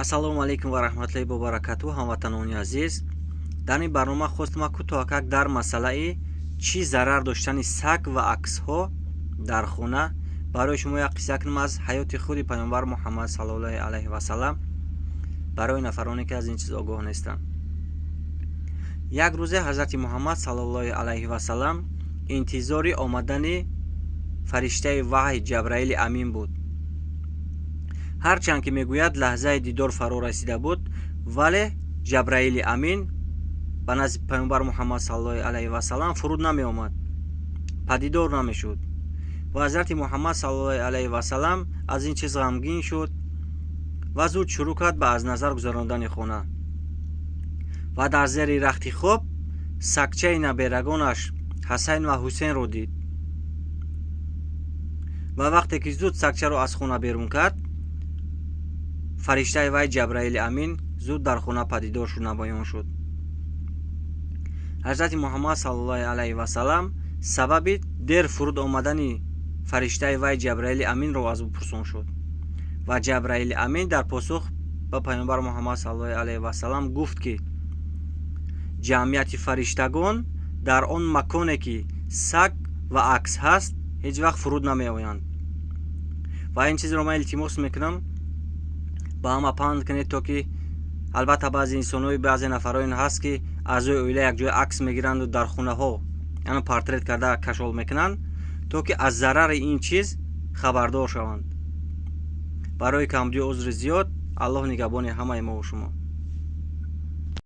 Ассалому алайкум ва раҳматуллоҳи ва баракатуҳ, ҳамватанони азиз. Дар ин барнома хостам кӯтоҳакак дар масъалаи чӣ зарар доштани саг ва аксҳо дар хона барои шумо як қисса кунам аз ҳаёти худи паёмбар Муҳаммад саллаллоҳу алайҳи васаллам, барои нафароне ки аз ин чиз огоҳ нестанд. Як рӯзе ҳазрати Муҳаммад саллаллоҳу алайҳи васаллам интизори омадани фариштаи ваҳй Ҷабраили Амин буд. Ҳарчанд ки мегӯяд, лаҳзаи дидор фаро расида буд, вале Ҷабраили Амин ба назди паёмбар Муҳаммад саллаллоҳу алайҳи васаллам фуруд намеомад, падидор намешуд ва ҳазрати Муҳаммад саллаллоҳу алайҳи васаллам аз ин чиз ғамгин шуд ва зуд шурӯъ кард ба аз назар гузарондани хона ва дар зери рахти хоб сагчаи наберагонаш Ҳасайн ва Ҳусейнро дид. Ва вақте ки зуд сагчаро аз хона берун кард, фариштаи ваҳй Ҷабраили Амин зуд дар хона падидор шуд, намоён шуд. Ҳазрати Муҳаммад саллаллоҳу алайҳи васаллам сабаби дер фуруд омадани фариштаи ваҳй Ҷабраили Аминро аз ӯ пурсон шуд ва Ҷабраили Амин дар посух ба паёмбар Муҳаммад саллаллоҳу алайҳи васаллам гуфт, ки ҷамъияти фариштагон дар он маконе ки саг ва акс ҳаст, ҳеҷ вақт фуруд намеоянд. Ва ин чизро ман илтимос мекунам, ба ҳама панд кунед, то ки албатта баъзе инсонҳои, баъзе нафароне ҳаст, ки аъзои оила якҷоя акс мегиранду дар хонаҳо яъне портрет карда кашол мекунанд, то ки аз зарари ин чиз хабардор шаванд. Барои камбудии узри зиёд, Аллоҳ нигаҳбони ҳамаи мову шумо.